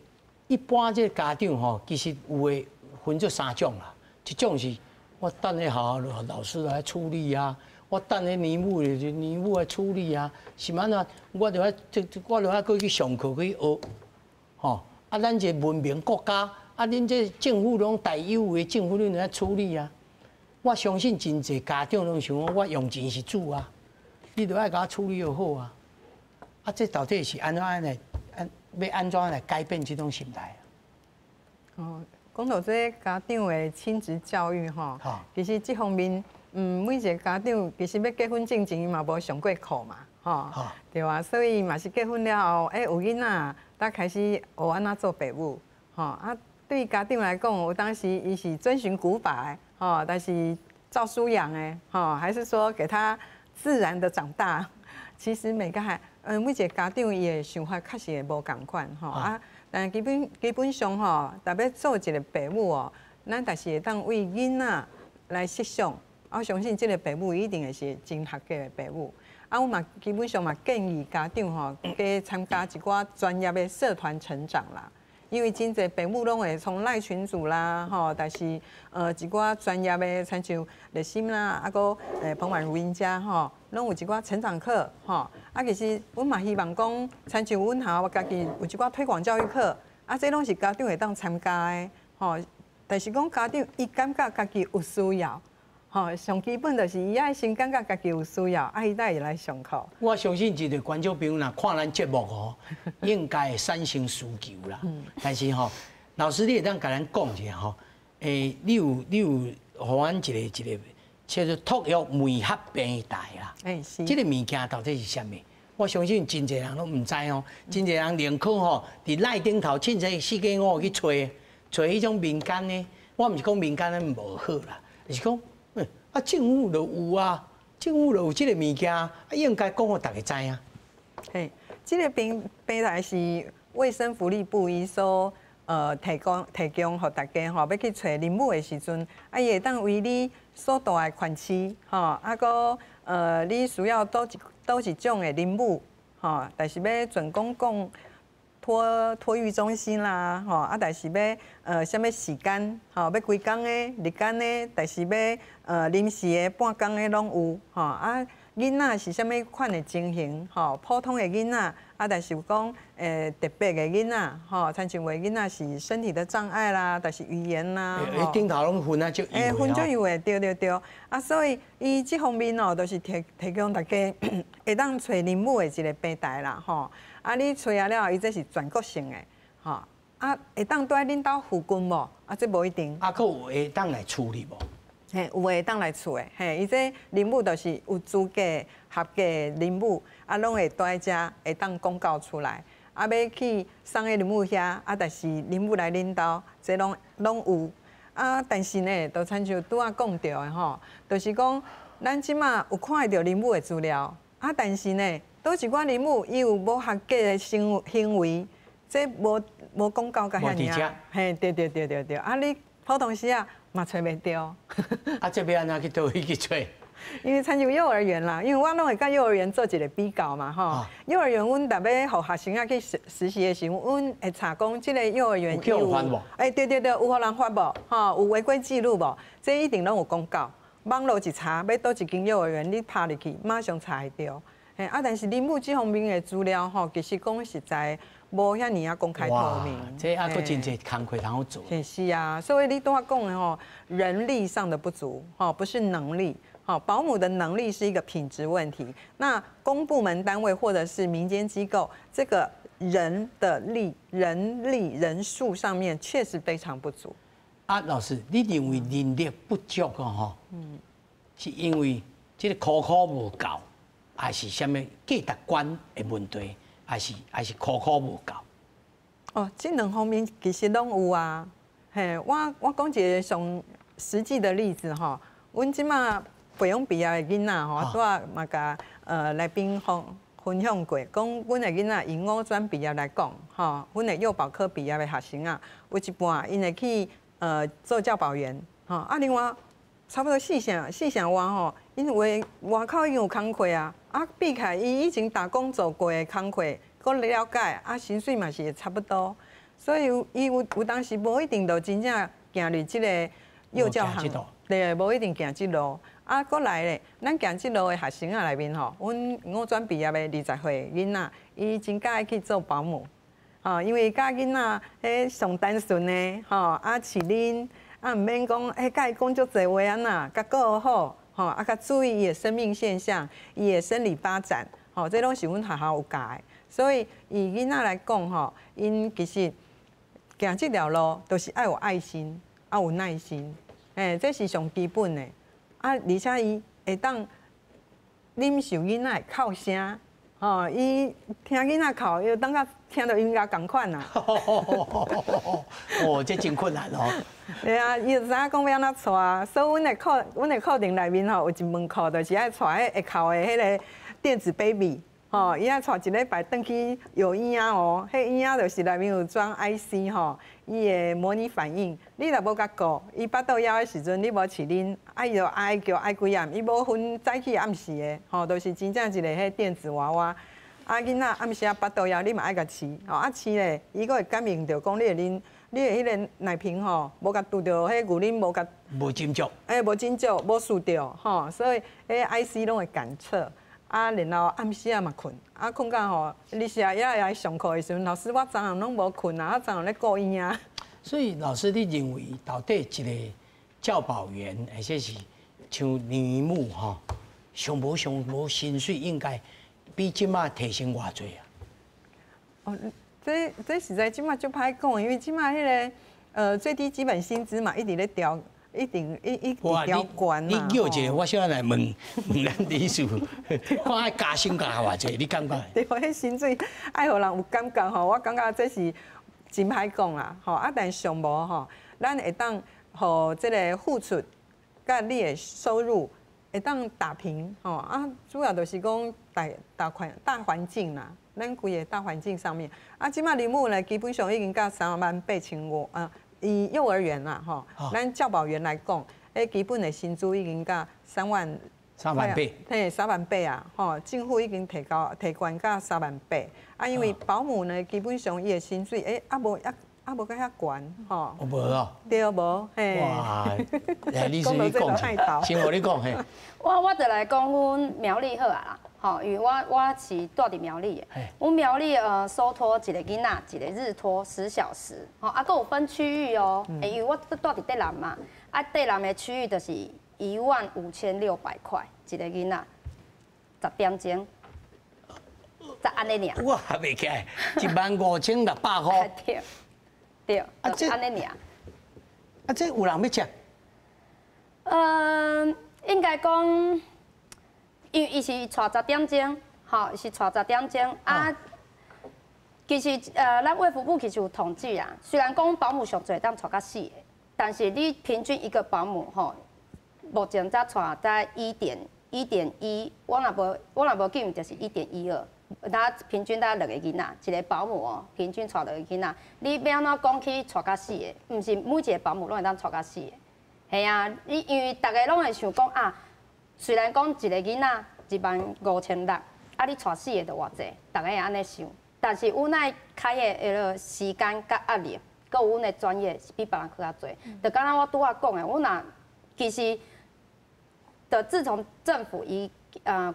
一般這个家長吼，其實有的分做三種啦。一種是我等咧學校老師來處理啊，我等咧年母就年母來處理啊，是按怎？我就愛這我就愛閣去上課去學，吼啊！咱這個文明國家，啊，恁這政府攏大有的政府恁來處理啊。我相信真濟家長攏想講，我用錢是主啊，你著愛共我處理好啊。啊，這到底是按怎按來？欲按怎來改變這種心態？哦，講到這家長的親職教育吼，其實這方面，每一個家長其實欲結婚進前伊嘛無上過課嘛，吼，對啊，所以嘛是結婚了後，欸，有囡仔，才開始學按怎做爸母，吼啊，對家長來講，有當時伊是遵循古法的，吼，但是照書養的，吼，還是說給他自然的長大？其實每個孩，每一個家長伊的想法確實會無仝款，吼啊，但基本基本上吼，特別做一個爸母哦，咱但是會當為囡仔來設想，我相信這個爸母一定會是真合格的爸母。啊，我嘛基本上嘛建議家長吼，加參加一寡專業的社團成長啦。因為真濟爸母攏會從 LINE 群組啦，吼，但是一寡專業的，親像熱心啦，啊閣彭婉如因遮吼，攏有一寡成長課，吼。啊，其實阮嘛希望講，親像阮學校家己有一寡推廣教育課，啊，這攏是家長會當參加的，吼。但是講家長伊感覺家己有需要，吼，上基本就是伊愛先感覺家己有需要，啊，伊才會來上課。我相信一個觀眾朋友若看咱節目吼，應該會產生需求啦。但是吼，老師你會當共咱講一下吼，欸，你有你有予阮一個一個叫做托育媒合平台啦。欸，是。這个物件到底是啥物？我相信真濟人攏毋知哦，真濟人寧可吼佇 LINE 頂頭凊彩四界五去揣揣彼種民間的，我毋是講民間的無好啦，是講。啊，政府就有啊，政府就有這个物件，啊，應該講予大家知啊。嘿，這个平平台是衛生福利部伊所提供提供予大家吼，欲去揣認母的時陣，啊，伊會當為你所蹛的縣市吼，啊，閣你需要佗一佗一種的認母吼，但是欲準公共托托育中心啦，吼啊，但是欲啥物時間，吼，欲規工的、日間的，但是欲臨時的、半工的攏有，吼啊，囡仔是啥物款的情形，吼，普通的囡仔，啊，但是有講特別的囡仔，吼，親像有的囡仔是身體的障礙啦，但是語言啦，欸，頂頭攏分啊足幼欸，分足幼的，對對對，啊，所以伊這方面哦，就是提提供大家會當揣認母的一個平台啦，吼。啊，你揣啊了後，伊這是全國性的，吼。啊，會當蹛佇恁兜附近無？啊，這無一定。啊，閣有會當來處理無？嘿，有會當來厝的，嘿，伊這認母就是有資格、合格的認母，啊，攏會蹛佇遮，會當公告出來。啊，欲去送去認母遐，啊，但是認母來恁兜，這攏攏有。啊，但是呢，就親像拄仔講著的吼，就是講咱這馬有看會著認母的資料，啊，但是呢，佗一寡認母伊有無合格的行行為，這無無公告共遐爾啊。嘿，對對對對對，啊，你普通時啊嘛揣袂著。啊，這欲按怎去佗位去揣？因為親像幼兒園啦，因為我攏會佮幼兒園做一個比較嘛，吼。幼兒園阮逐欲予學生仔去實實習的時陣，阮會查講這個幼兒園有罰無？欸，對對對，有予人罰無？吼，有違規記錄無？這一定攏有公告。网路一查，欲佗一间幼儿园，你拍入去，马上查会著。嘿，啊，但是林母這方面的資料吼，其實講實在無遐爾仔公開透明。這猶閣真濟工課通好做。是啊，所以你拄仔講的吼，人力上的不足，吼，不是能力。好，保姆的能力是一個品質問題。那公部門單位或者是民間機構，這個人的力、人力人數上面確實非常不足。啊，老師，你認為人力不足啊？吼，是因為這個考考無夠，還是啥物價值觀的問題，還是考考無夠？哦，這兩方面其實攏有啊。嘿，我講一個上實際的例子吼，阮這馬培養畢業的囡仔吼，拄仔嘛共來賓分享過，講阮的囡仔以五專畢業來講，吼，阮的幼保科畢業的學生啊，有一半𪜶會去做教保員，吼，啊另外差不多四成外吼，因為外口已經有工課啊，啊比起來伊以前打工做過的工課，閣了解，啊薪水嘛是差不多，所以伊有當時無一定就真正行入這個幼教行，對，無一定行這路。啊，閣來咧，咱行這路的學生仔內面吼，阮五專畢業的20歲囡仔，伊真佮意去做保姆，吼，因為教囡仔彼上單純的，吼，啊飼恁，啊毋免講，欸，佮伊講足濟話按怎，共顧好，吼，啊較注意伊的生命現象，伊的生理發展，吼，這攏是阮學校有教的。所以以囡仔來講，吼，𪜶其實行這條路，就是愛有愛心，啊有耐心，欸，這是上基本的。啊，而且伊會當忍受囡仔的哭聲，吼，伊聽囡仔哭，伊就當甲聽著音樂仝款啊。哦，這真困難哦。對啊，伊就知影講欲按怎帶，所以阮的課程內面吼，有一門課就是愛帶彼會哭的彼个電子 baby，吼，伊愛帶一禮拜轉去幼嬰仔哦，彼嬰仔就是內面有裝 IC 吼，伊會模擬反應。你若無共顧，伊腹肚枵的時陣，你無飼奶，啊伊就哀叫哀幾暗，伊無分早起暗時的，吼，就是真正一个彼電子娃娃。啊，囡仔暗時仔腹肚枵，你嘛愛共飼，吼啊飼咧，伊閣會感應著講你的奶，你的彼个奶瓶吼，無共拄著彼牛奶無共無斟足，欸，無斟足，無欶著，吼，所以彼 IC 攏會感測。啊，然後暗時仔嘛睏，啊睏到吼，你是啊，也會來上課的時陣，老師我昨昏攏無睏啊，我昨昏咧顧嬰仔。所以老師，你認為到底一個教保員，或者是像奶母吼，上無薪水應該比這馬提升偌濟啊？哦，這實在這馬足歹講，因為這馬彼个最低基本薪資嘛，一直咧調。一定一直調懸你叫一個，我小來問問咱理事，看愛加薪加偌濟，你感覺？對，彼薪水愛予人有感覺吼，我感覺這是真歹講啦，吼啊！但上無吼，咱會當予這个付出佮你的收入會當打平吼啊，主要就是講大環境啦，咱規个大環境上面啊，這馬林母呢，基本上已經到38,500啊。以幼兒園啦，吼，咱教保員來講，欸，基本的薪資已經到三萬， 3萬8。嘿，3萬8啊，吼，政府已經提高提懸到三萬八，啊，因為保姆呢，基本上伊的薪水，欸，猶無閣遐懸，吼。無哦。對無？嘿。哇，來，你先你講，先予你講嘿。我就來講阮苗栗好啊啦，吼，因為我是住佇苗栗的，阮苗栗收托一個囡仔，一個日托10小時，吼，啊，閣有分區域哦，因為我住佇竹南嘛，啊，竹南的區域就是15,600塊一個囡仔，10點鐘，才按呢爾。我合袂起來，15,600塊。對，對，就是按呢爾。啊，這有人欲接？嗯，應該講，因為伊是帶10點鐘，吼，是帶十點鐘啊。其實咱衛福部其實有統計啊，雖然講保姆上濟當帶較四個，但是你平均一個保姆吼，目前才帶在1.1.1，我若無記毋著是1.12，那平均大概兩個囡仔，一個保姆哦，平均帶兩個囡仔。你欲按怎講去帶較四個？毋是每一個保姆攏會當帶較四個。係啊，你因為逐个攏會想講啊，雖然講一個囡仔15,600，啊你帶四個就偌濟，逐个會按呢想。但是阮愛開的彼个時間佮壓力，閣有阮的專業是比別人閣較濟。就敢若我拄仔講的，阮若其實的自從政府伊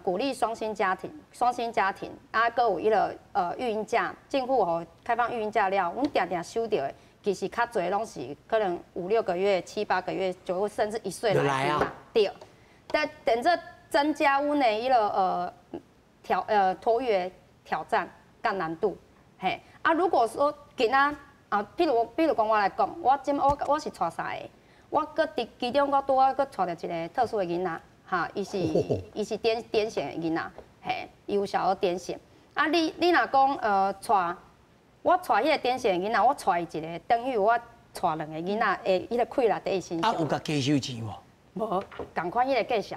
鼓勵雙薪家庭，雙薪家庭啊，閣有彼个育嬰假，政府予開放育嬰假了，阮定定收著的，其實較濟攏是可能五六個月、七八個月，就甚至1歲來啊。對，但等這增加阮的彼个托育的挑戰佮難度，嘿啊，如果說囡仔啊，譬如講我來講，我這我是帶三个，我閣佇其中我拄仔閣帶著一個特殊的囡仔，哈，伊是癲癇的囡仔，嘿，伊有小兒癲癇。啊，你若講帶我帶彼個癲癇的囡仔，我帶伊一個，等於我帶兩個囡仔的彼個氣力佇伊身上。啊，有共加收錢無？無，仝款彼個價數，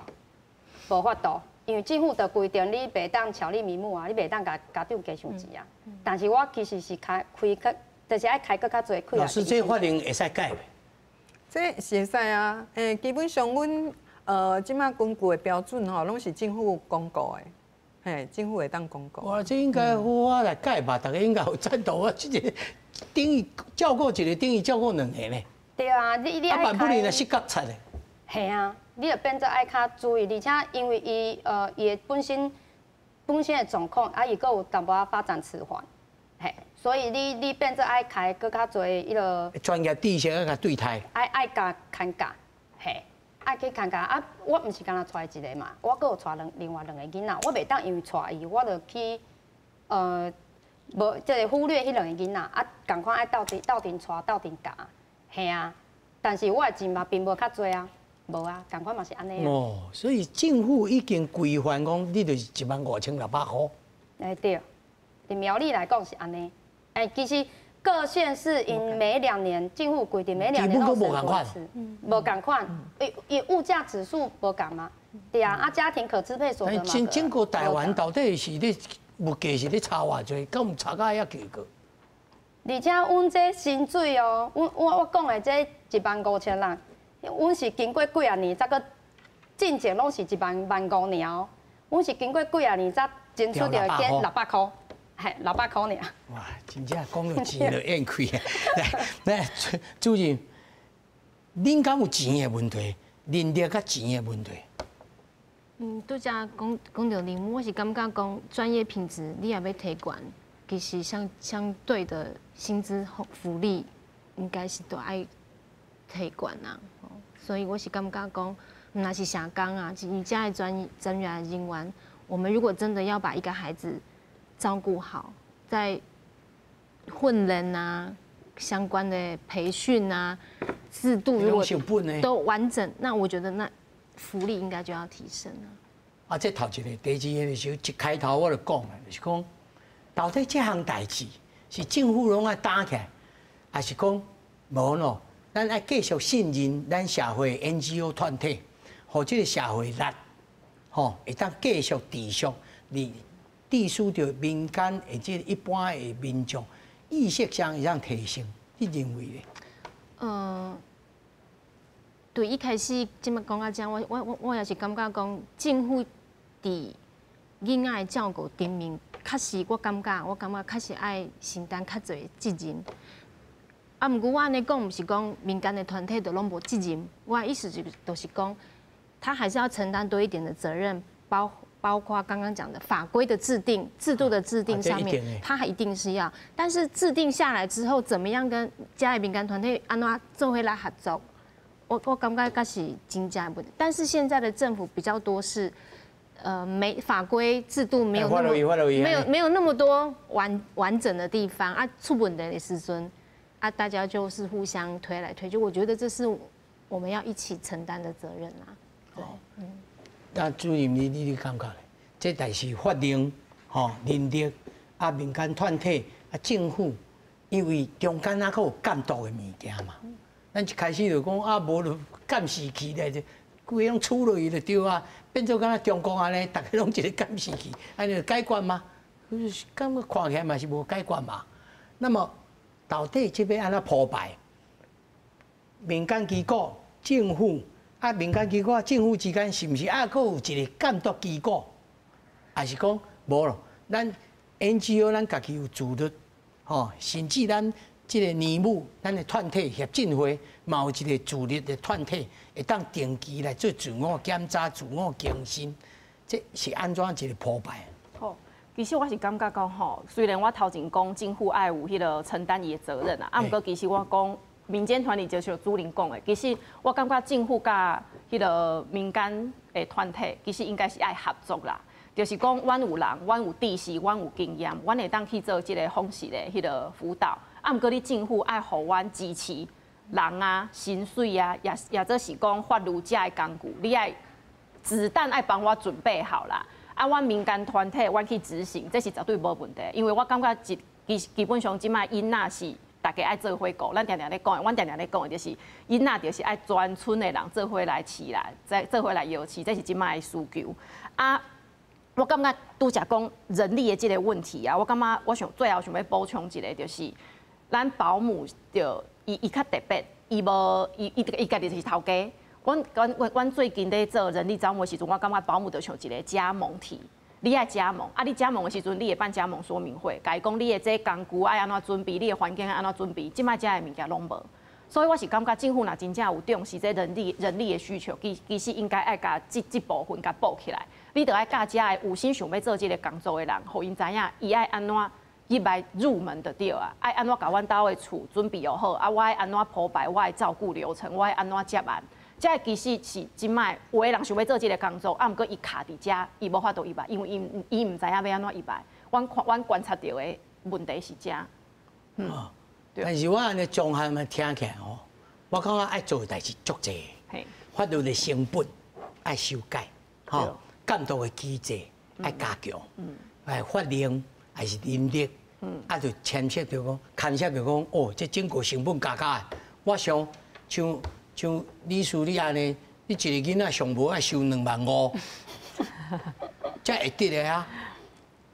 無法度，因為政府就規定你袂當巧立名目啊，你袂當共家長加收錢啊。但是我其實是開開較，就是愛開閣較濟氣力。老師，這法令會使改袂？這是會使啊，基本上阮這馬根據的標準吼，攏是政府公告的，嘿，政府會當公告。哇，這應該好好來改吧？大家應該有贊同啊！這個等於照顧一個，等於照顧兩個呢。對啊，你啊，萬不能失覺察的。係啊，你就變做愛較注意，而且因為伊的本身的狀況，啊，伊閣有淡薄仔發展遲緩，嘿，所以你變做愛開閣較濟彼个專業知識愛共對待，愛共看教，嘿，愛去看教啊！我毋是干焦帶一個嘛，我閣有帶另外兩個囡仔，我袂當因為帶伊，我就去無即個忽略彼兩個囡仔，啊，仝款愛鬥陣帶鬥陣教，嘿啊，但是我的錢嘛並無較濟啊。無啊，仝款嘛是按呢。哦，所以政府已經規範講，你就是15,600箍。欸對，佇苗栗來講是按呢。欸，其實各縣市𪜶每兩年政府規定每兩年都無仝款，無仝款，伊物價指數無仝嘛？對啊，啊家庭可支配所得嘛。整個台灣到底是咧物價是咧差偌濟，敢有差甲遐結果？而且阮這薪水哦，阮我講的這15,600，阮是經過幾仔年，才閣進前攏是一萬萬五爾哦。阮是經過幾仔年才爭取著減六百箍，嘿，六百箍爾。哇，真正講著錢就咽氣啊！來，來，主任，恁敢有錢的問題？人力佮錢的問題？嗯，拄才講講著恁，我是感覺講專業品質，你也欲提懸，其實相對的薪資福利應該是都愛提懸啊。所以我是感覺講，毋但是社工啊，你遮的專業人員，我們如果真的要把一個孩子照顧好，在訓練啊、相關的培訓啊、制度如果都完整，那我覺得那福利應該就要提升了。啊，這頭一個，第二個就是一開頭我就講了，就是講到底這項代誌是政府攏愛擔起來，還是講無喏？咱愛繼續信任咱社會 NGO 團體，予這個社會力，吼，會當繼續持續，你致使著民間或者一般的民眾意識上會當提升，你認為咧？嗯，對，一開始這麼講到這，我也是感覺講政府佇囡仔的照顧頂面，確實我感覺確實愛承擔較濟責任。啊，毋過我按呢講，毋是講民間的團體都攏無責任。我的意思就是講，他還是要承擔多一點的責任，包括剛剛講的法規的制定、制度的制定上面，他還一定是要。但是制定下來之後，怎麼樣跟遮的民間團體按怎做伙來合作？我感覺閣是真正的問題。但是現在的政府比較多是，沒法規制度沒有那麼沒有那麼多完整的地方啊，出問題的時陣啊，大家就是互相推來推去，我覺得這是我們要一起承擔的責任啊。對，嗯。那主任，你感覺咧？這代誌法令、吼人力啊，民間團體啊，政府，因為中間還閣有監督的物件嘛。咱一開始就講啊，無就監視器咧，就規個攏處落去就對啊，變做敢若中國按呢，逐个攏一个監視器，按呢就解決嗎？感覺看起來嘛是無解決嘛。那麼到底這欲按怎鋪排？民間機構、政府啊，民間機構啊，政府之間是毋是還閣有一個監督機構？還是講無咯？咱 NGO 咱家己有自律，吼，甚至咱這个年母，咱的团体协进会，嘛有一个自律的团体，会当定期来做自我检查、自我更新，这是按怎一个铺排？好，其实我是感觉讲吼，虽然我头前讲政府爱有彼个承担伊的责任啊，啊，毋过其实我讲民间团体就像主任讲的，其实我感觉政府佮彼个民间的团体，其实应该是爱合作啦。就是讲，阮有人，阮有知识，阮有经验，阮会当去做这个访视的彼个辅导。啊，毋过你政府爱予阮支持人啊、薪水啊，也做是讲法律遮的工具，你爱子弹爱帮我准备好啦。啊，阮民间团体，阮去执行，这是绝对无问题。因为我感觉基基本上这摆囡仔是大家爱做伙顾，咱定定咧讲的，阮定定咧讲的就是囡仔就是爱全村的人做伙来饲啦，再做伙来摇饲，这是这摆的需求。啊，我感觉拄才讲人力的这个问题啊，我感觉我想最后想欲补充一个，就是咱保姆就伊伊较特别，伊无伊伊伊家己就是头家。阮最近咧做人力招募的时阵，我感觉保姆就像一个加盟体，你爱加盟，啊，你加盟的时阵，你会办加盟说明会，共伊讲你的这工具爱按怎准备，你的环境爱按怎准备，这摆遮的物件拢无。所以我是感觉政府若真正有重视这人力的需求，其实应该爱共这部分共补起来。你著爱教遮的有心想欲做这个工作的人，予𪜶知影伊爱按怎入来入门就对啊，爱按怎共阮兜的厝准备好，啊，我爱按怎铺排我的照顾流程，我爱按怎接案。这其实是这摆有的人想欲做这个工作，啊，毋过伊卡伫遮，伊无法度入来，因为伊毋知影欲按怎入来。阮看阮观察著的问题是遮。但是我按呢综合嘛听起来吼，我感觉爱做的代志足济，法律的成本爱修改，吼，监督的机制爱加强，哎，法令还是人力，啊，就牵涉著讲，牵涉著讲，哦，这整个成本加加的。我想像理事你按呢，你一个囡仔上无爱收2万5，才会得的啊，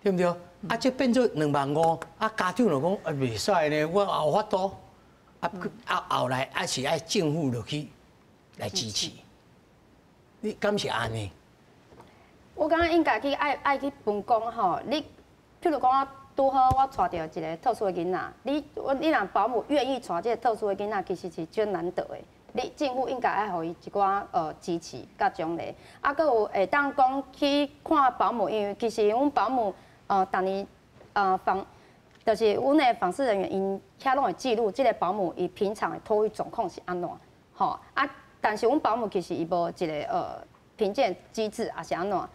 对毋对？啊，这变做两万五，啊，家长就讲啊，袂使呢，我也无法度，啊啊后来还是爱政府落去来支持，你敢是按呢？我感觉应该去爱去分工吼，你譬如讲我拄好我带著一个特殊的囡仔，你若保姆愿意带这个特殊的囡仔，其实是真难得的。你政府应该爱予伊一寡支持佮奖励，啊，阁有会当讲去看保姆，因为其实阮保姆逐年访，就是阮的访视人员，𪜶遐拢会记录这个保姆伊平常的托育状况是按怎，吼啊，但是阮保姆其实伊无一个评鉴机制，抑是按怎。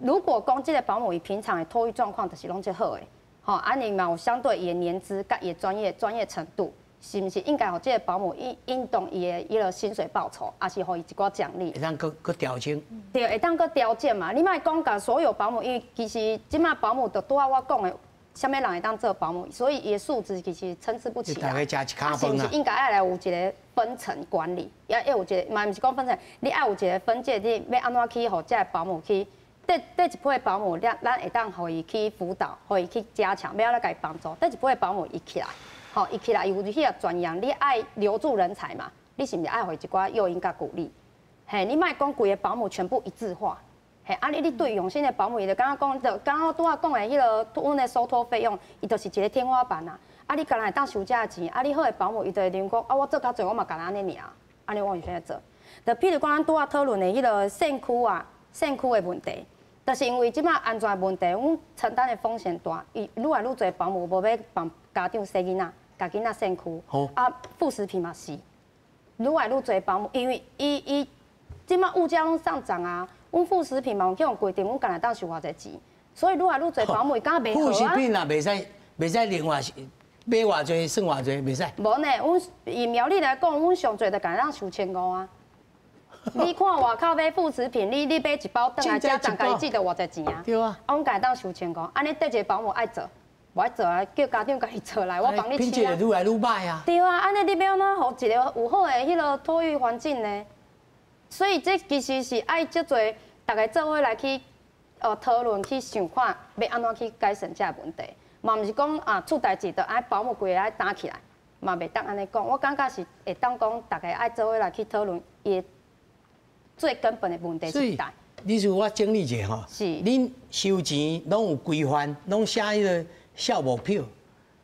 如果讲这个保姆伊平常的托育状况就是拢足好的，吼，啊，伊嘛有相对伊的年资佮伊的专业程度，是毋是应该予这个保姆应当伊的彼个薪水报酬，抑是予伊一寡奖励？会当阁阁调整。对，会当阁调整嘛。你莫讲共所有保姆，因为其实这马保姆就拄仔我讲的，啥物人会当做保姆，所以伊的素质其实参差不齐啊。大家食一跤是毋是应该爱来有一个分层管理？也要有一个，嘛毋是讲分层，你爱有一个分界，你欲按怎去予这个保姆去？佗一批保姆，咱会当予伊去辅导，予伊去加强，欲按怎共伊帮助。佗一批保姆伊起来，吼，伊起来伊有彼个专业，你爱留住人才嘛？你是毋是爱予伊一寡诱因佮鼓励？嘿，你莫讲规个保姆全部一致化，嘿，啊你对用心的保姆，伊就敢若讲，就敢若拄仔讲的彼个阮的收托费用，伊就是一个天花板啊。啊，你敢若会当收遮钱，啊，你好的保姆，伊就会认为讲，啊，我做较济，我嘛干焦按呢尔，按呢我为啥做？就譬如讲，咱拄仔讨论的彼个县区啊，县区的问题，就是因为这马安全问题，阮承担的风险大，伊愈来愈济保姆无欲帮家长生囡仔，共囡仔散区。啊，副食品嘛是，愈来愈济保姆，因为伊这马物价拢上涨啊，阮副食品嘛有去予规定，阮干焦当收偌济钱，所以愈来愈济保姆伊感觉袂副食好啊。品也袂使，袂使另外买偌济算偌济，袂使。无呢，阮以苗栗来讲，阮上济就干焦当收1500啊。你看外口买副食品，你买一包转来，家长家己记著偌济钱啊？对啊。啊，阮干焦当收1500，按呢缀一个保姆爱做，无爱做啊，叫家长家己做来，我帮你品饲啊。质愈来愈歹啊。对啊，按呢你欲按怎予一个有好的彼个托育环境呢？所以这其实是爱足济逐家做伙来去讨论去想看，欲按怎去改善这个问题。嘛毋是讲啊出代志就爱保姆规个爱担起来，嘛袂当按呢讲。我感觉是会当讲，逐家爱做伙来去讨论伊的最根本的问题所以是佗。你说我整理一下吼，是恁收钱拢有规范，拢写彼个效目表，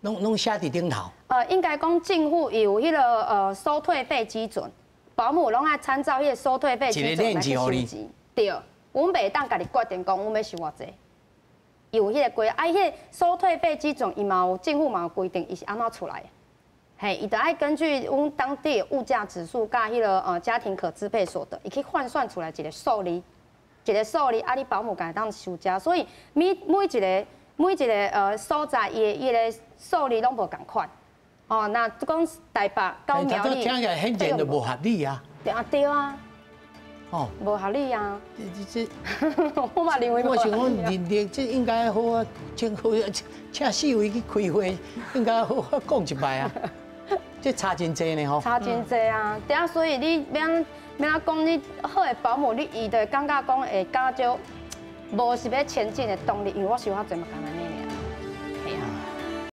攏寫佇頂頭。應該講政府有彼个收退費基準，保姆攏愛參照彼个收退費基準來去收錢。對，阮袂當家己決定講阮欲收偌濟。有彼个規，啊，彼个收退費基準，伊嘛有政府嘛有規定，伊是按怎出來的？嘿，伊就愛根據阮當地物價指數佮彼个家庭可支配所得，伊去換算出來一個數字，一個數字，啊，你保姆會當收遮，所以每一個所在，伊的數字攏無仝款。哦，那講台北到苗栗，聽起來顯然就無合理啊。對啊，對啊。哦，無合理啊。這我嘛認為。我想講，人力這應該好啊，請好請四位去開會，應該好好講一擺啊。這差真濟呢吼。差真濟啊！對啊，所以你欲按怎講，你好的保姆，你伊就會感覺講會較少無是欲前進的動力，因為我收較濟嘛，敢若爾。